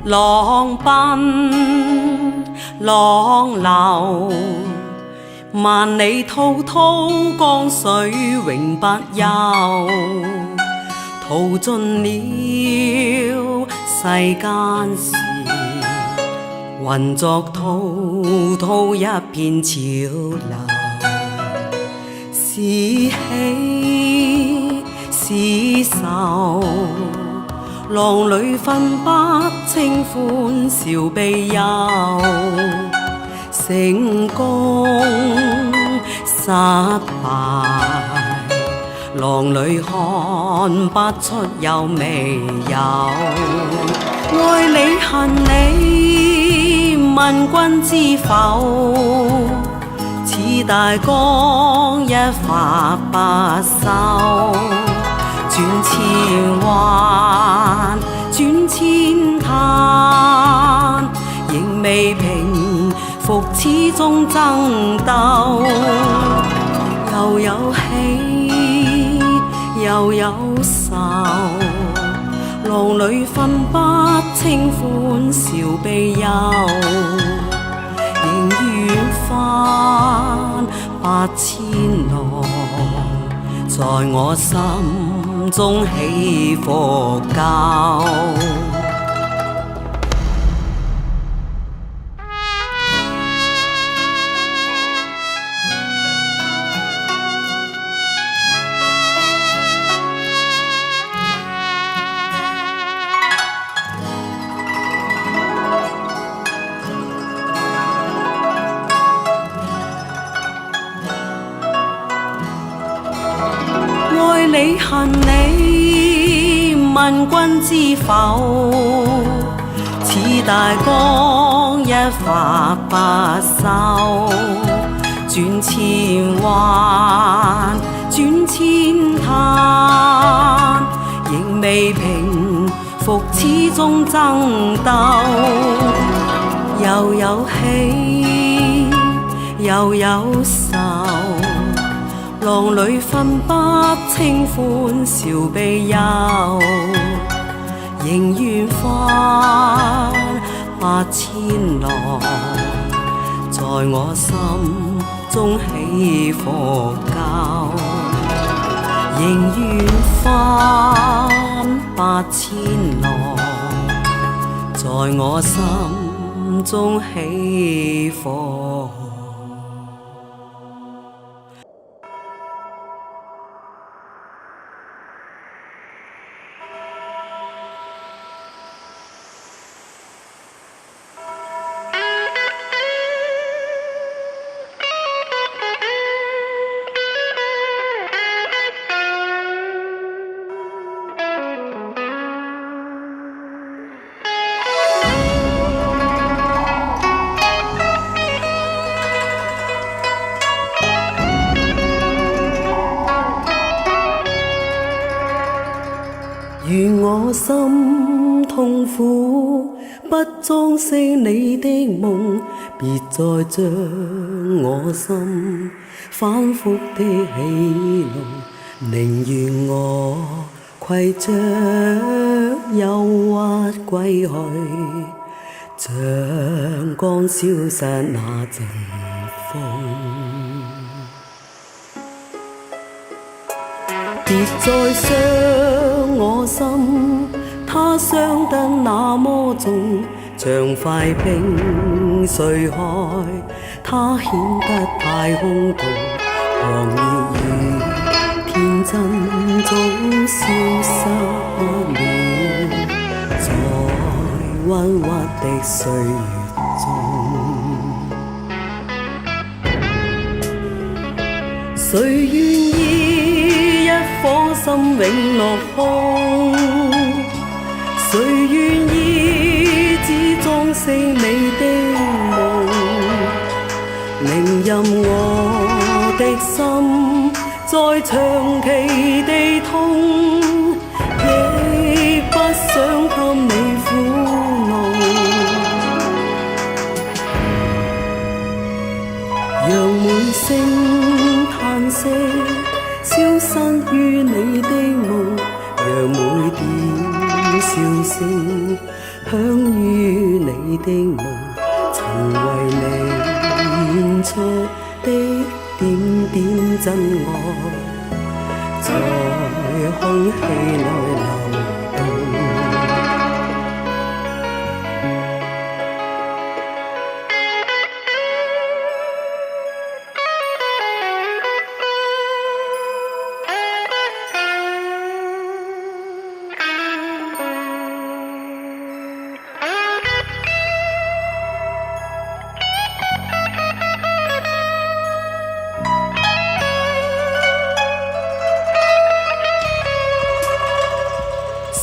浪奔浪流，萬里滔滔江水永不休，淘盡了世間事，混作滔滔一片潮流。是喜是愁，浪裏分不清歡笑悲憂，成功失敗，浪裏看不出有未有。愛你恨你，問君知否？此大江一發不收，轉千彎，轉千灘，仍未平復，始終爭鬥。又有喜，又有愁，浪裏分不清歡笑悲憂，仍願翻八千浪，在我心中起伏夠。愛你恨你，問君知否？此大江一發不收，轉千彎，轉千灘，仍未平復，始終爭鬥。又有喜，又有愁，浪裏分不清歡笑悲憂，仍願翻八千浪，在我心中起伏夠。仍願翻八千浪，在我心中起伏。願我心痛苦，不裝飾你的夢，別再將我心反覆的戲弄，寧願我攜着憂鬱歸去，像剛消失那陣風。別再傷我心，它傷得那麼重，像塊冰碎開，它顯得太空洞。狂熱與天真早消失了，在鬱鬱的歲月中。誰願意一顆心永落空？誰願意只裝飾你的夢？寧任我的心再長期地痛，亦不想給你苦弄。讓每聲嘆息消失於你的夢，讓每點笑聲響於你的夢，曾為你獻出的點點真愛，在空氣內流動。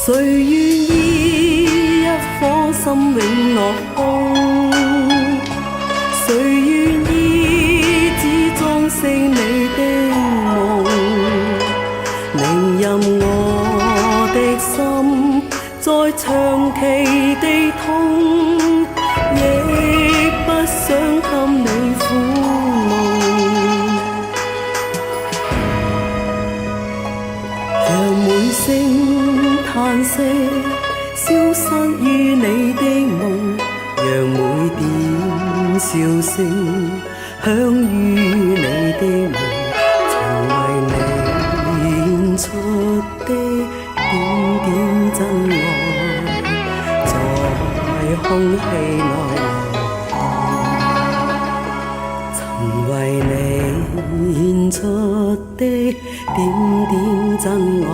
誰願意一顆心永落空？誰願意只裝飾你的夢？寧任我的心再長期地痛，亦不想給你苦夢。讓每聲嘆息消失於你的夢，讓每點笑聲響於你的夢，曾為你獻出的點點真愛，在空氣內流動。曾為你獻出的點點真愛，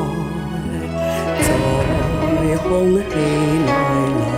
在空氣內流動。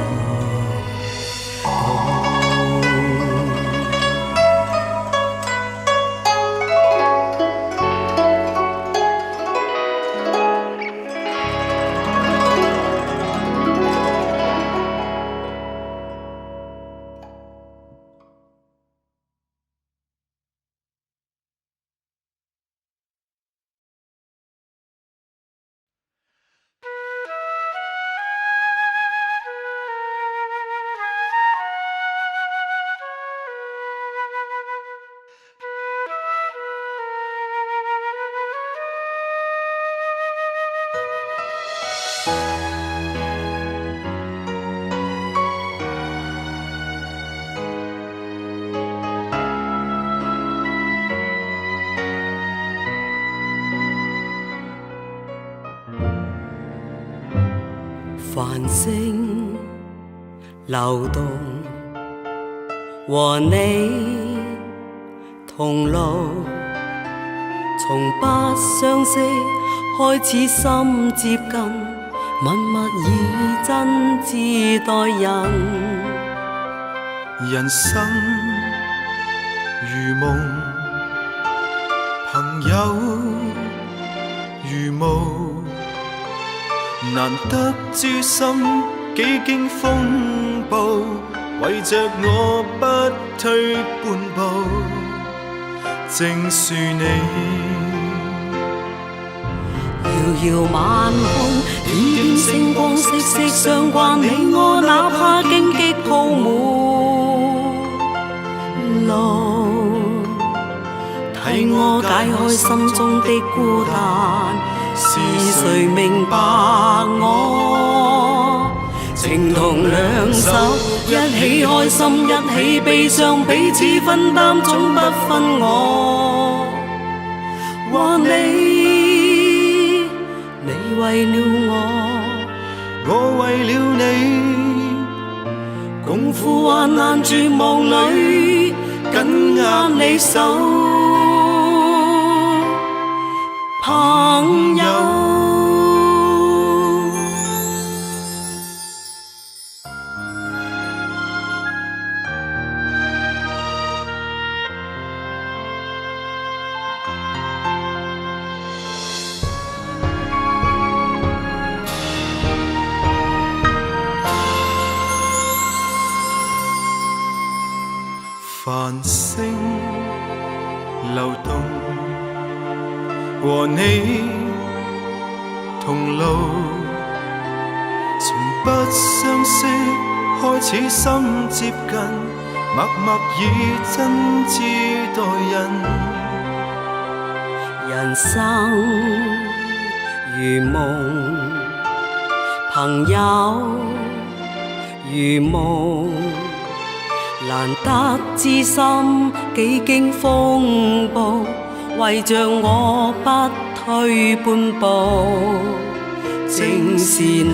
繁星流動，和你同路，從不相識開始心接近，默默以真摯待人。人生如夢，朋友如霧，難得知心幾經風暴，為着我不退半步，正是你。遙遙晚空，點點星光息息相關，你我哪怕荊棘鋪滿路，替我解開心中的孤單，是誰明白我？情同兩手，一起開心，一起悲傷，彼此分擔，總不分我和你。你為了我，我為了你，共赴患難絕望裏，緊握你手，朋友。繁星流動，和你同路，從不相識開始心接近，默默以真摯待人。人生如夢，朋友如如夢。難得知心幾經風暴，為着我不退半步，正是你。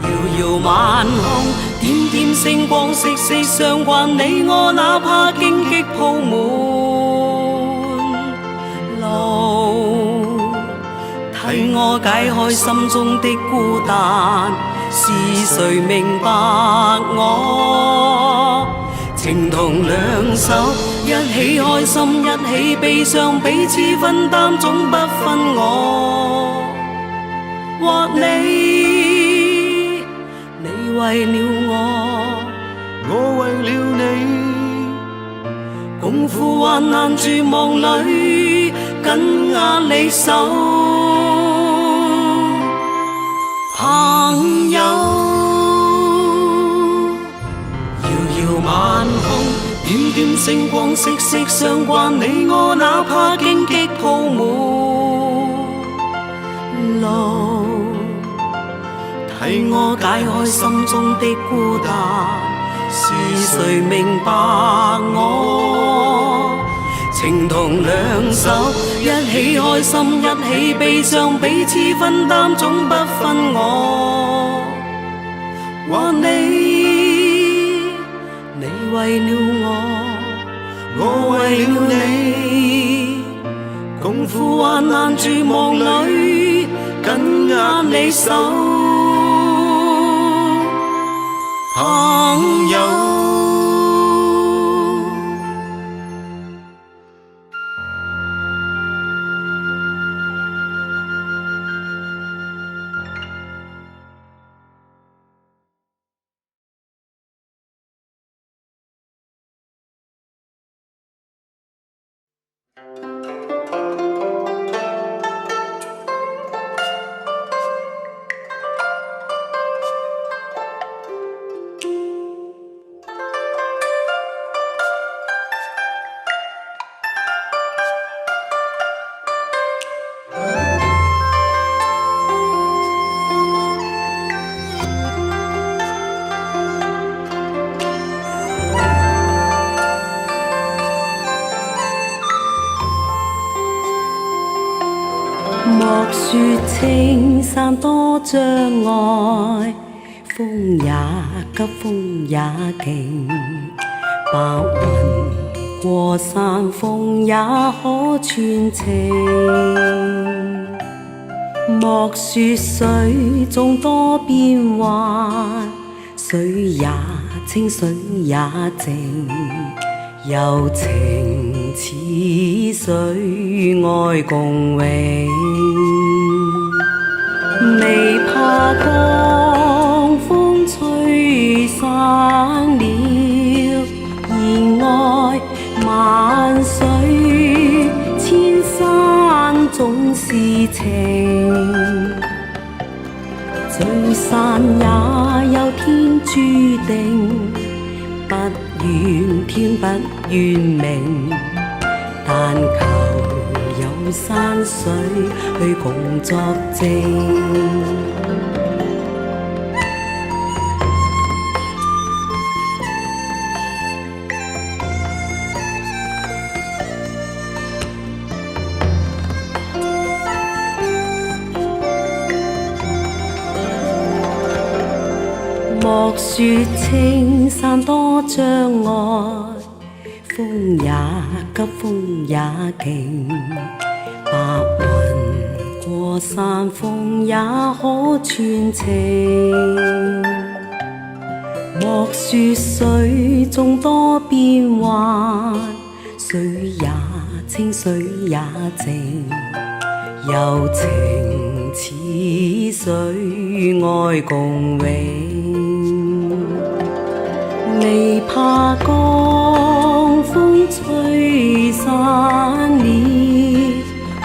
遙遙晚空，點點星光息息相關，你我哪怕荊棘鋪滿路，替我解開心中的孤單，是誰明白我？情同兩手，一起開心，一起悲傷，彼此分擔，總不分我或你。你為了我，我為了你，共赴患難絕望裏，緊握你手，朋友。遙遙晚空，點點星光息息相關，你我哪怕荊棘鋪滿路，替我解開心中的孤單，是誰明白我？情同兩手，一起開心，一起悲傷，彼此分擔，總不分我或你。你為了我，我為了你，共赴患難絕望裏，緊握你手，朋友。莫說青山多障礙，風也急，風也勁，白雲過山峰也可傳情。莫說水中多變幻，水也清，水也靜，柔情似水，愛共永。未怕江風吹散了，而愛萬水千山總是情。聚散也有天注定，不怨天不怨命，但求有山水去共作證。莫說青山多障礙，風也急，風也勁，白雲過山峰也可傳情。莫說水中多變幻，水也清，水也靜，柔情似水，愛共永。未怕江風吹散了，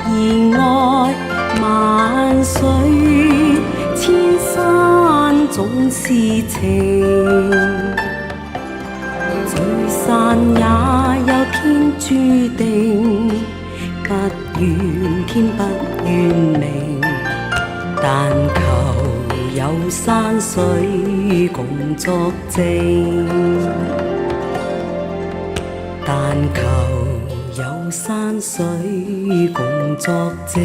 而愛萬水千山總是情。聚散也有天注定，不怨天不怨命，但求有有山水共作證，但求有山水共作證。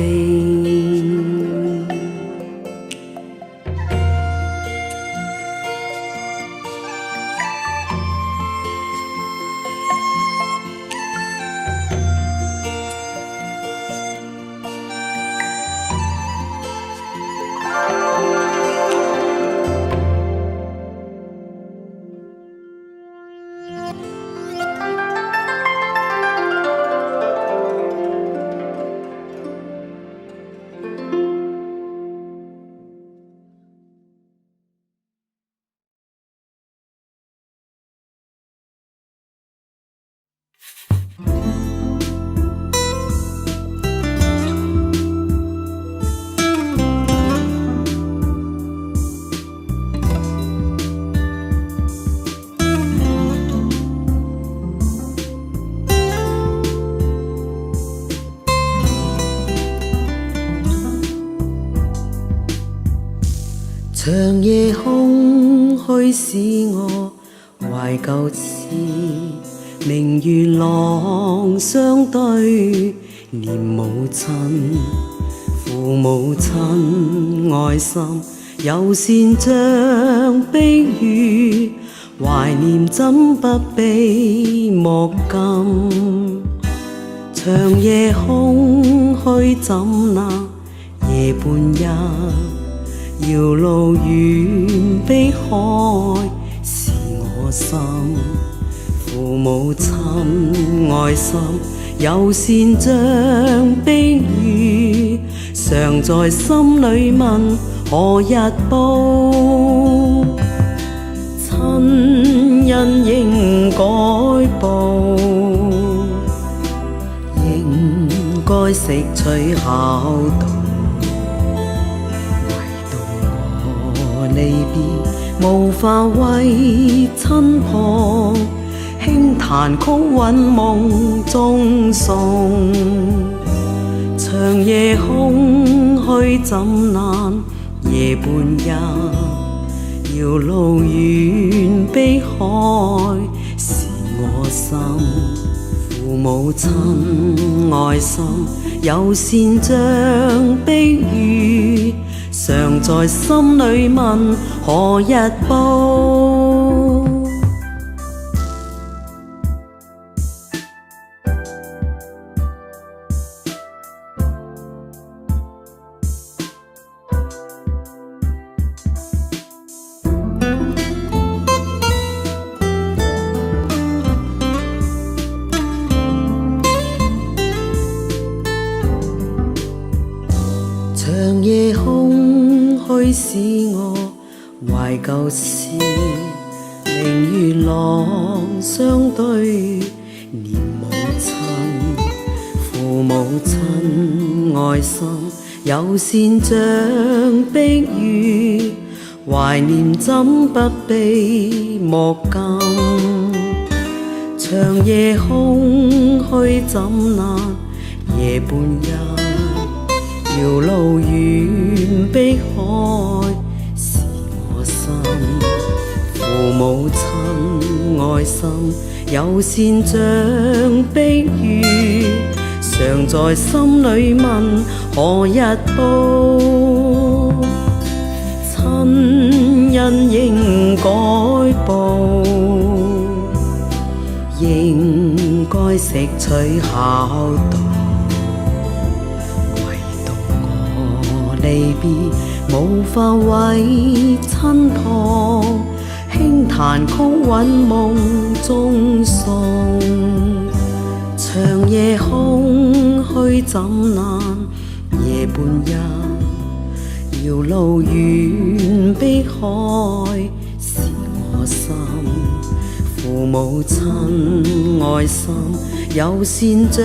長夜空虛使我懷舊事，明月朗相對，念母親，父母親愛心，猶羨像碧玉，懷念怎不悲莫禁？長夜空虛怎那夜半泣？遙路遠碧海是我心，父母親愛心，猶羨像碧玉，常在心裏問何日報？親恩應該報，應該識取孝道。唯獨我離別，無法為親旁，輕彈曲韻夢中送。長夜空虛怎難夜半泣？遙路遠碧海是我心，父母親愛心，猶羨像碧玉，常在心裏問何日報？長夜空虛使我懷舊事，明月朗相對，念母親，父母親愛心，猶羨像碧玉，懷念怎不悲莫禁？長夜空虛怎難夜半泣？遙路遠碧海是我心，父母親愛心，猶羨像碧玉，常在心裏問何日報？親恩應該報，應該識取孝道。唯獨我離別，無法為親旁，輕彈曲韻夢中送。長夜空虛怎難夜半泣？遙路遠碧海是我心，父母親愛心，猶羨像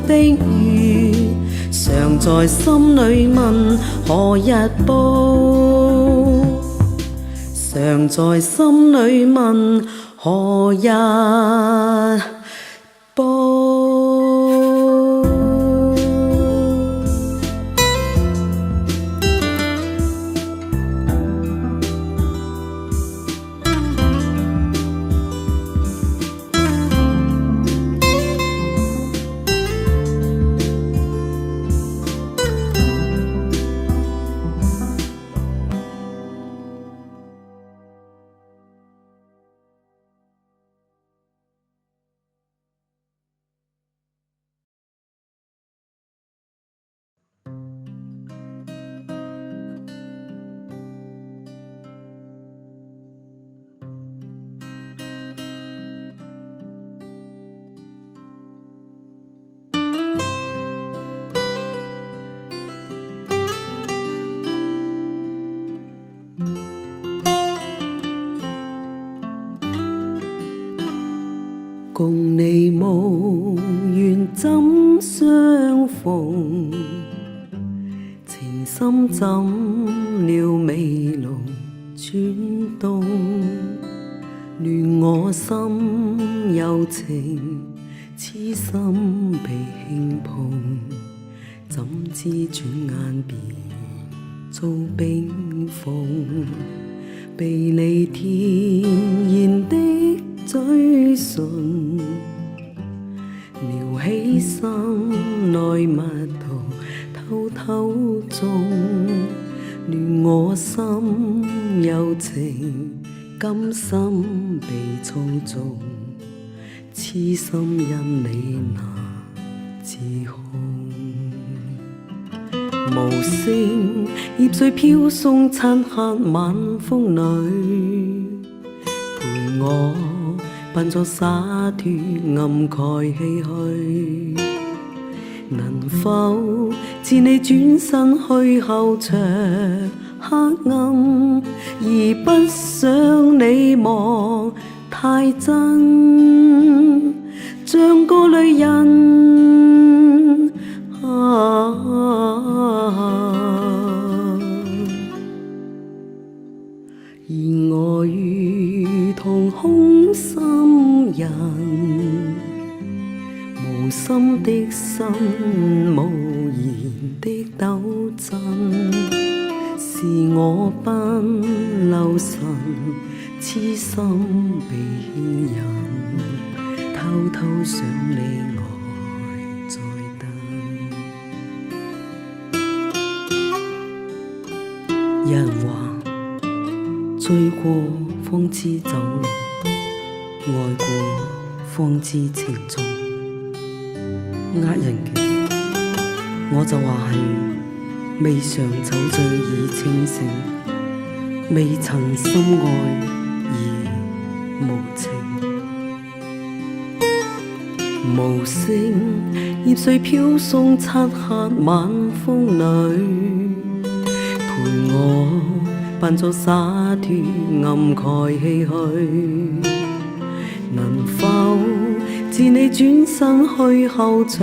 碧玉，常在心裏問何日報？常在心裏問何日報？共你無緣怎相逢？情深怎料尾路轉動？亂我心有情，痴心被輕碰，怎知轉眼變做冰封？被你甜言的嘴唇撩起心內蜜桃，偷偷種，亂我心有情，甘心被操縱，痴心因你難自控。無聲葉碎飄送，漆黑晚風裏，陪我扮作灑脫，掩蓋唏噓。能否自你轉身去後長黑暗，而不想你望太真，像個女人。啊，而我如同空心人，無心的心，無言的抖震，是我不留神，痴心被牽引，偷偷想你愛在等。有人話醉過方知酒濃，愛過方知情重。呃人嘅，我就話係未嘗酒醉已清醒，未曾深愛而無情。無聲葉碎飄送，漆黑晚風裏，陪我扮作灑脫，掩蓋唏噓。能否自你轉身去後長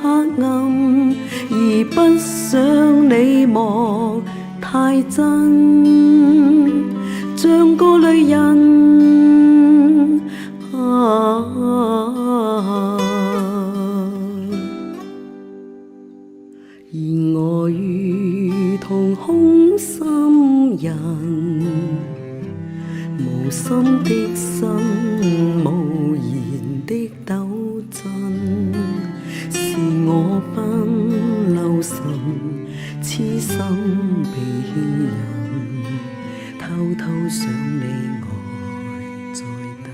黑暗，而不想你望太真，像個女人。啊，而我如同空心人，無心的心，無言的抖震，是我不留神，痴心被牽引，偷偷想你愛在等。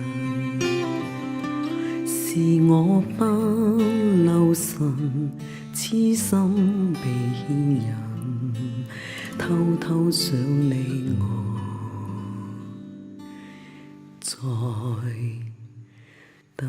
是我不留神，痴心被牽引，偷偷想你愛在等。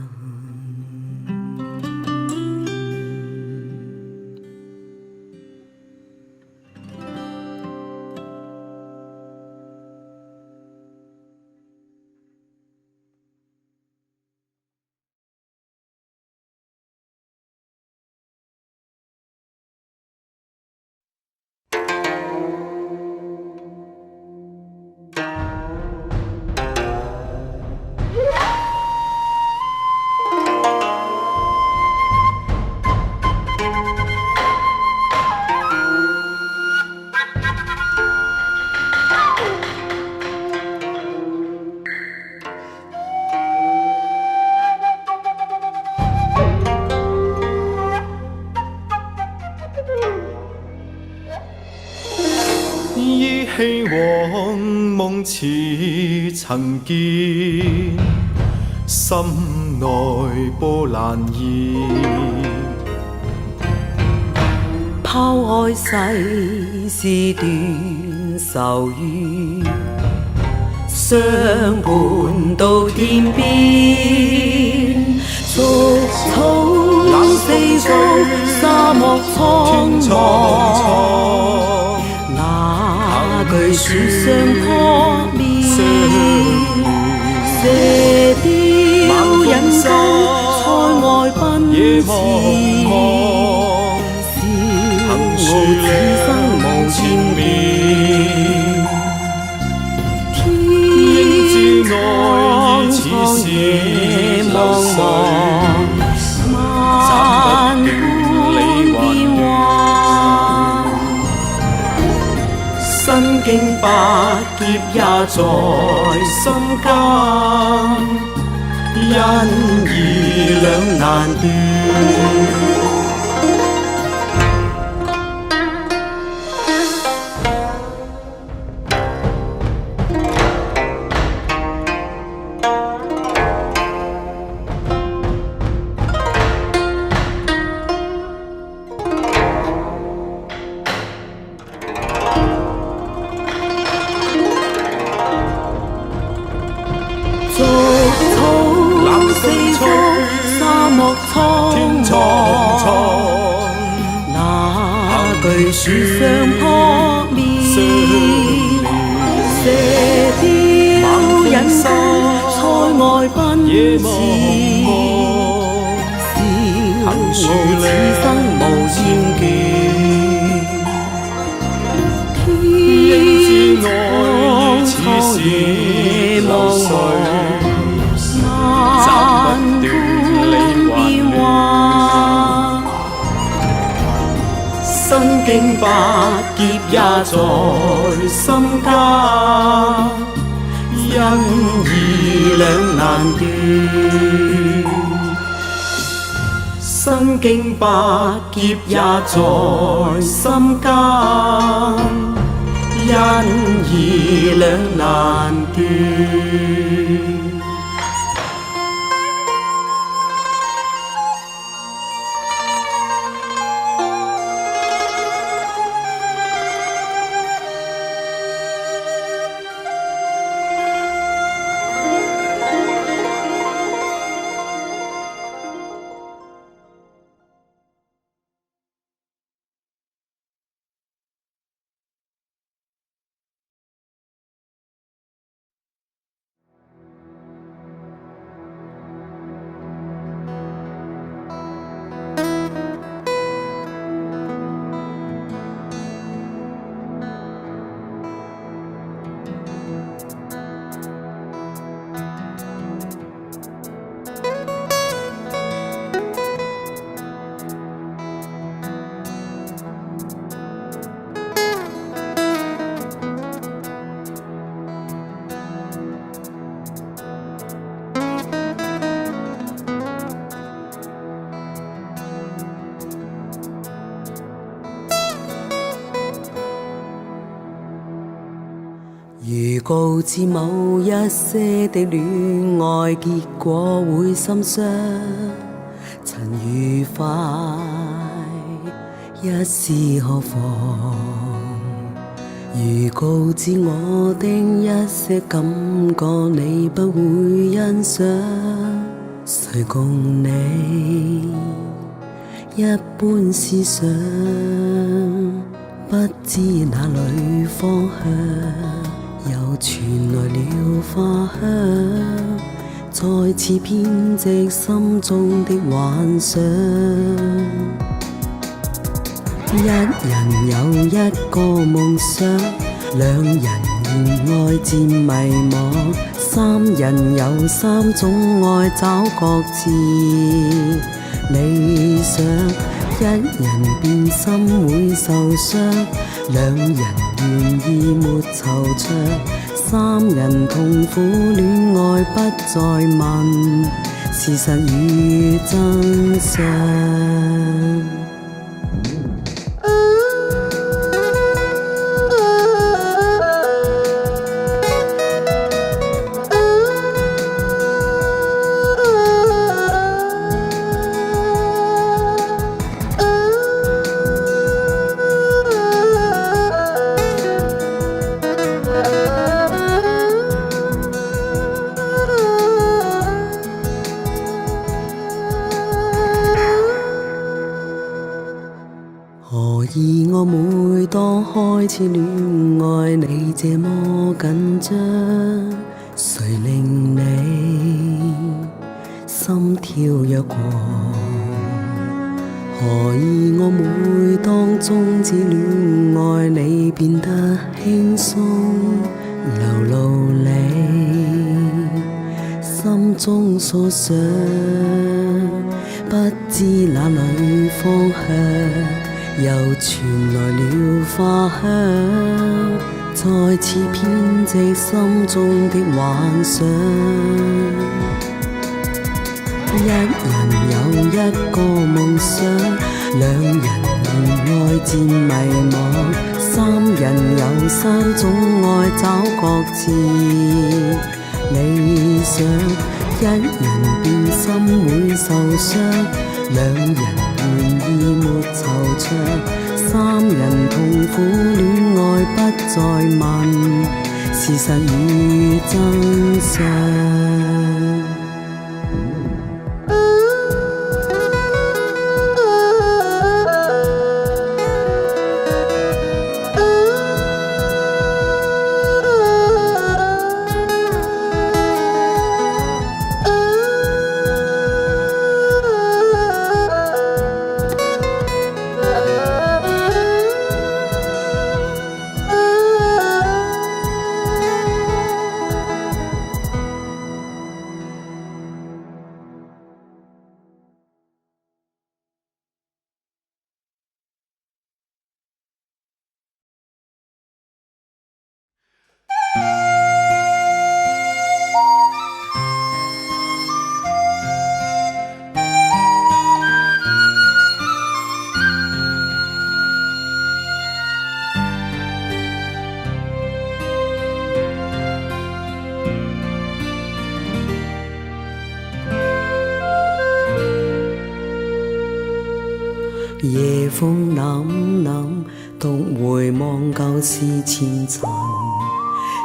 依稀往夢似曾見，心內波瀾現。拋開世事斷愁怨，相伴到天邊，逐草四方，沙漠蒼天蒼茫，蒼，哪懼雪霜撲面，相射雕晚隱弓，塞外奔夜茫馳，茫，笑傲此生無千厭面。天應知蒼愛意似蒼是野流茫水，茫，斬萬不斷理般還變亂。幻。身經百劫也在心間，恩義兩難斷。逐草四方，沙漠蒼天蒼茫，蒼，那懼樹上撲滅，射雕引弓，塞外奔夜茫馳，茫，笑傲此生無厭倦。應知天愛意蒼似蒼是野流茫水，茫，斬萬不斷理般還變亂。幻。身經百劫也在心間，恩義兩難斷。身經百劫也在心間，恩義兩難斷。如告知某一些的戀愛結果會心傷，曾愉快一試何妨？如告知我的一些感覺，你不會欣賞，誰共你一般思想？不知哪裏方向，又傳來了花香，再次編織心中的幻想。一人有一個夢想，兩人熱愛漸迷惘，三人有三種愛找各自理想。一人變心會受傷，兩人願意沒惆悵，三人痛苦戀愛不再問事實與真相。何以我每當開始戀愛，你這麼緊張？誰令你心跳躍狂。何以我每當終止戀愛，你變得輕鬆，流露你心中所想，不知哪裏方向，又傳來了花香，再次編織心中的幻想。一人有一個夢想，兩人願愛漸迷惘，三人有三種愛找各自理想。一人變心會受傷，兩人願意沒惆悵，三人痛苦戀愛不再問事實與真相。夜風凜凜，獨回望舊事前塵，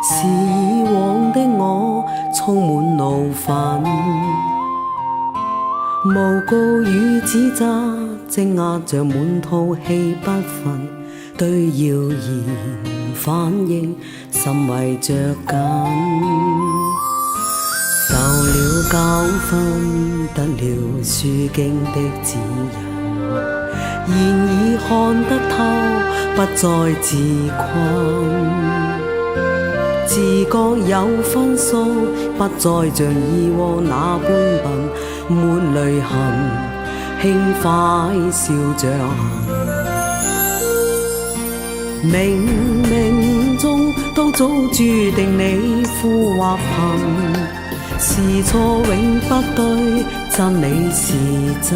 是以往的我充滿怒憤，誣告與指責積壓着滿肚氣不憤，對謠言反應甚為着緊，受了教訓，得了書經的指引。現已看得透，不再自困。自覺有分數，不再像以往那般笨，沒淚痕，輕快笑着行。冥冥中都早注定你富或貧，是錯永不對，真理是真。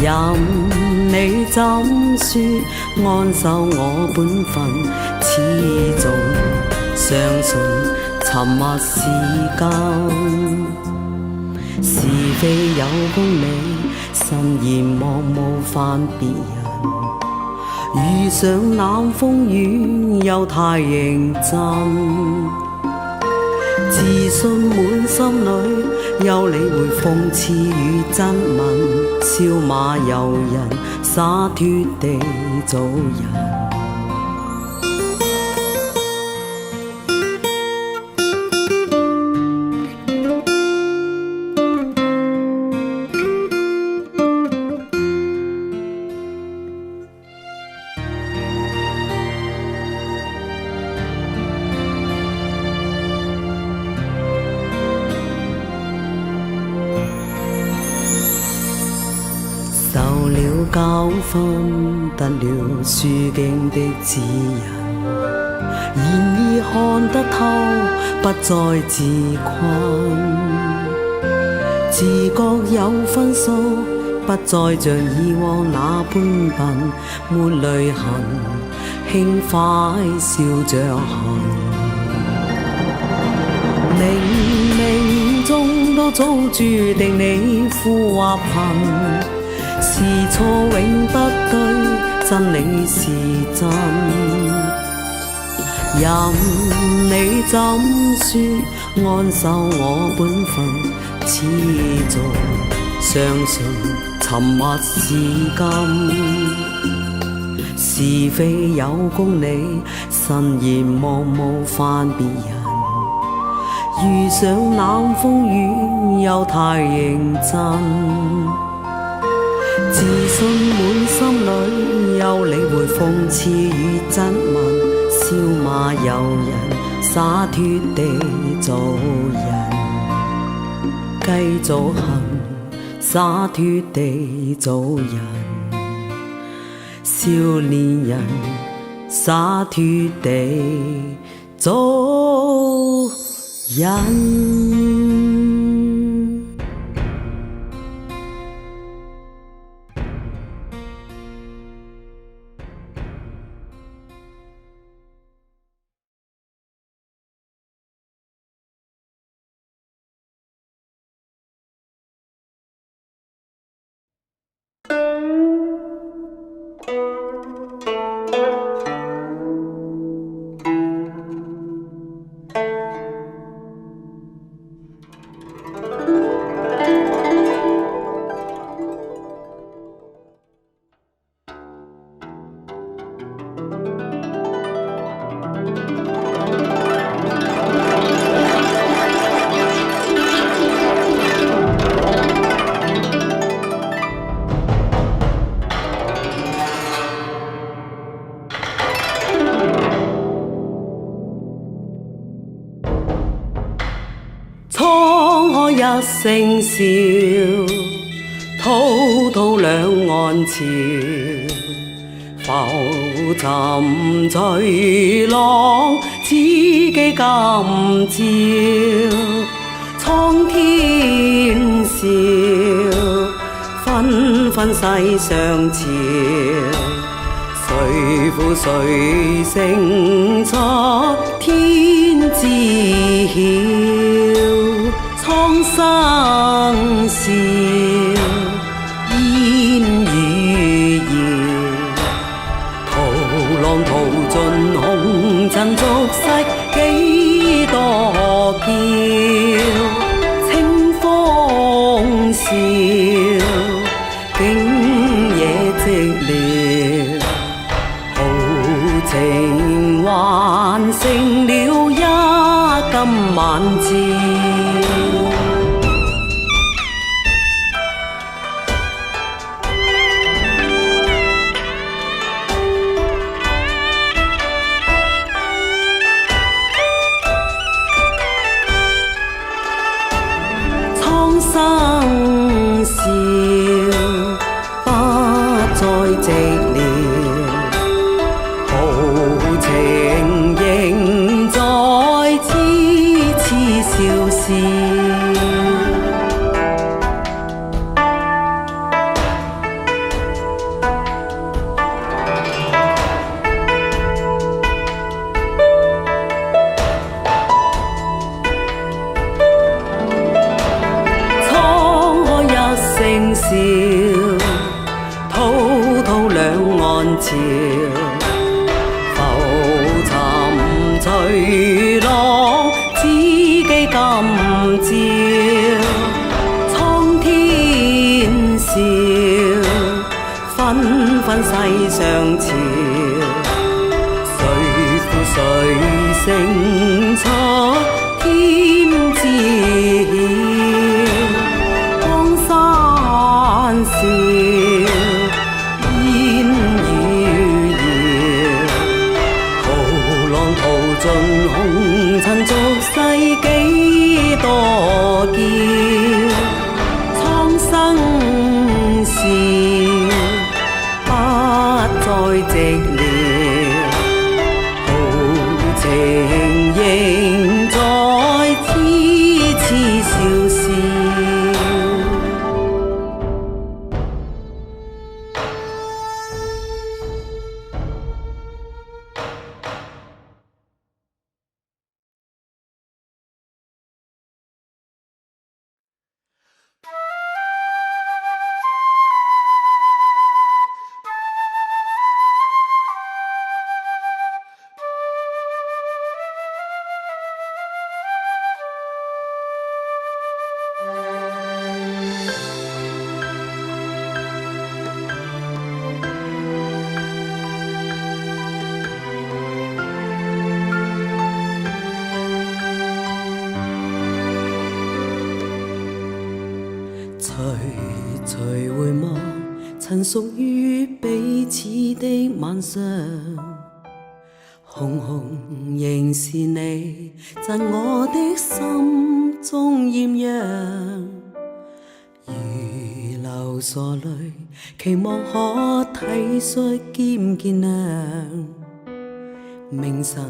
任你怎說，安守我本分，始終相信沉默是金。是非有公理，慎言莫冒犯別人。遇上冷風雨，又太認真。自信滿心裏，休理會諷刺與質問，笑罵由人，灑脫地做人。受了教訓，得了書經的指引，現已看得透，不再自困。自覺有分數，不再像以往那般笨，沒淚痕，輕快笑着行。冥冥中都早注定你富或貧。是錯永不對，真理是真。任你怎說，安守我本分，始終相信沉默是金。是非有公理，慎言莫冒犯別人。遇上冷風雨又太認真，自信滿心裏又理會諷刺與質問，笑罵由人，灑脫地做人，繼續行，灑脫地做人，少年人灑脫地做人。滄海一聲笑，滔滔兩岸潮。浮沉隨浪，此際今朝。蒼天笑，紛紛世上潮。誰負誰勝出天知曉。蒼生笑，煙雨遙。淘浪淘盡紅塵俗世幾多嬌。清風笑，竟惹寂寥。豪情還剩了一金晚照。蒼生笑，不再寂寥。豪情仍在痴痴笑笑。滄海一聲笑，滔滔兩岸潮。浮沉隨浪，此際今朝。蒼天笑，紛紛世上潮。誰負誰勝出天知曉。江山笑，煙雨遙。淘浪淘盡紅塵俗世幾多嬌。蒼生笑，不再寂寥。豪情仍徐徐回望，曾屬於彼此的晚上，紅紅仍是你，贈我的心中豔陽。如流傻淚，期望可體恤兼見諒。明晨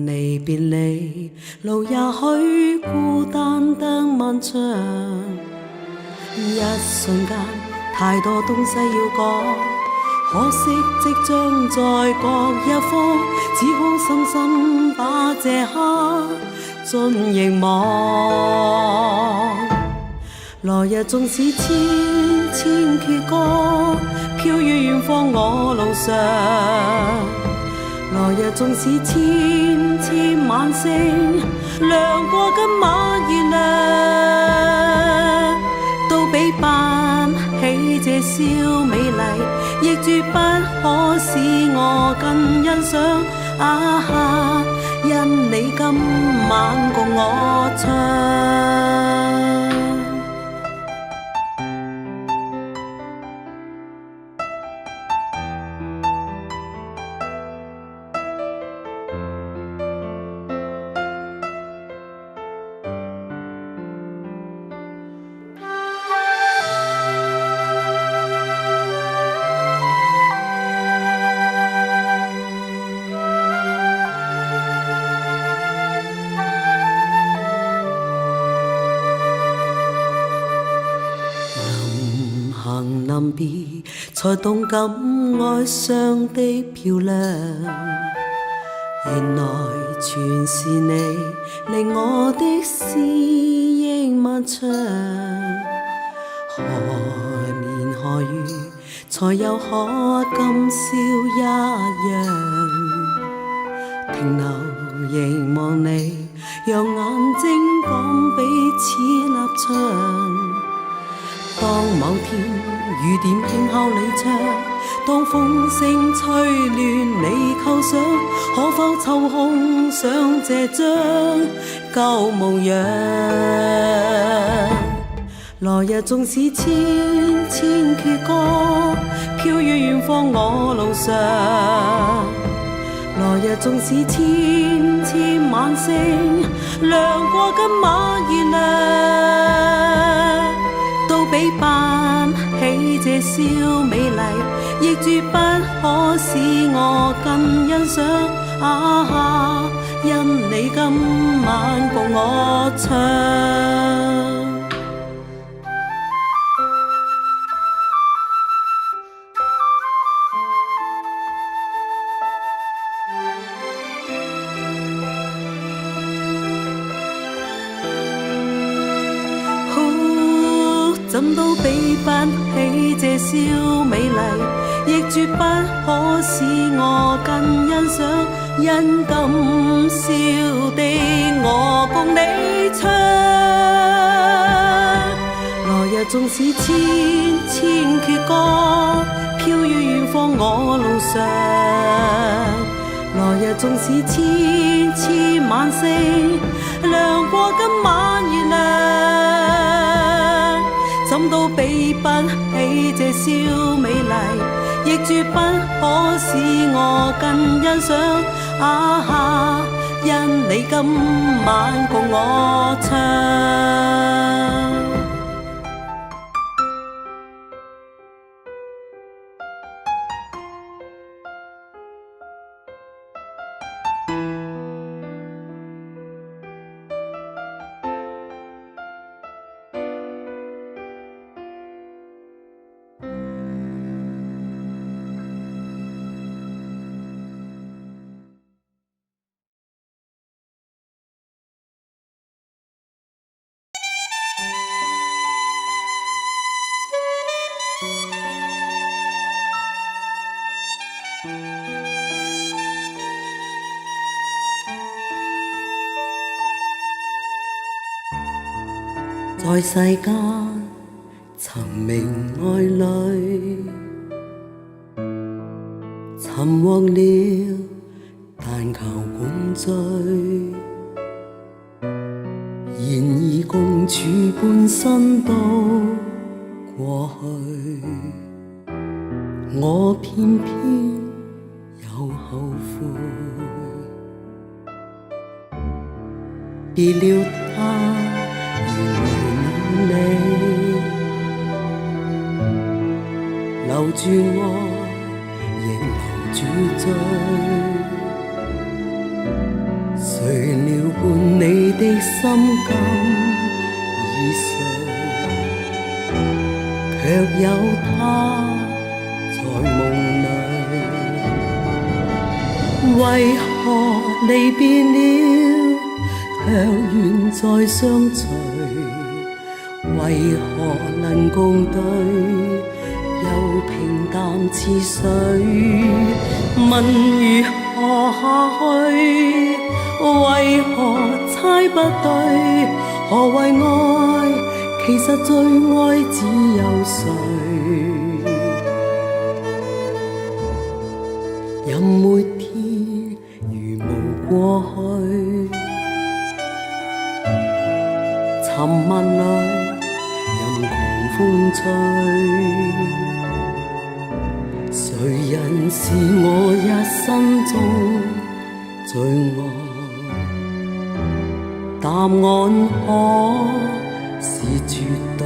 離別離，路也許孤單得漫長。一瞬間，太多東西要講，可惜即將在各一方，只好深深把這刻盡凝望。來日縱使千千闕歌，飄於遠方我路上。來日縱使千千晚星，亮過今晚月亮，都比不起這宵美麗，亦絕不可使我更欣賞。啊哈！因你今晚共我唱。臨行臨別，才動感哀傷的漂亮。原來全是你令我的思憶漫長。何年何月才又可今宵一樣？停留凝望你，讓眼睛講彼此立場。當某天雨點輕敲你窗，當風聲吹亂你構想，可否抽空想這張舊模樣？來日縱使千千闕歌，飄於遠方我路上。來日縱使千千晚星，亮過今晚月亮，都比不起這宵美麗，亦絕不可使我更欣賞。啊哈！因你今晚共我唱。怎都比不起這宵美麗，亦絕不可使我更欣賞。因今宵的我共你唱。來日縱使千千闕歌，飄於遠方我路上。來日縱使千千晚星，亮過今晚月亮。怎都比不起這宵美麗，亦絕不可使我更欣賞。啊哈！因你今晚共我唱。在世間尋覓愛侶，尋獲了，但求共聚。然而共處半生都我偏偏又後悔，別了他而為了你，留住愛，亦留住醉。誰料伴你的心今已碎，卻有他在夢裏。為何離別了，卻願再相隨？為何能共對，又平淡似水？問如何下去？為何猜不對？何謂愛？其實最愛只有誰？任每天如霧過去，沉默裏任狂風吹。誰人是我一生中最愛？答案可是絕對。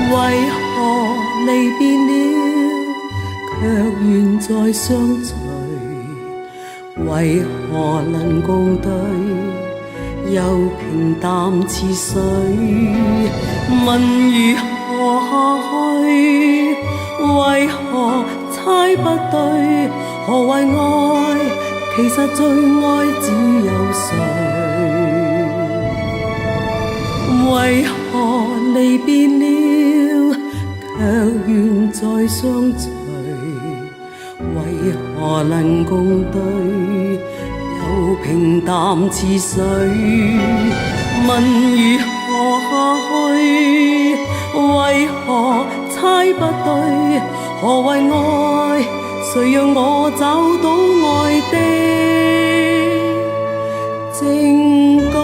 為何離別了，卻願再相隨？為何能共對，又平淡似水？問如何下去？為何猜不對？何謂愛？其實最愛只有誰？為何離別了，卻願再相隨？為何能共對，又平淡似水？問如何下去？為何猜不對？何謂愛？誰讓我找到愛的證據？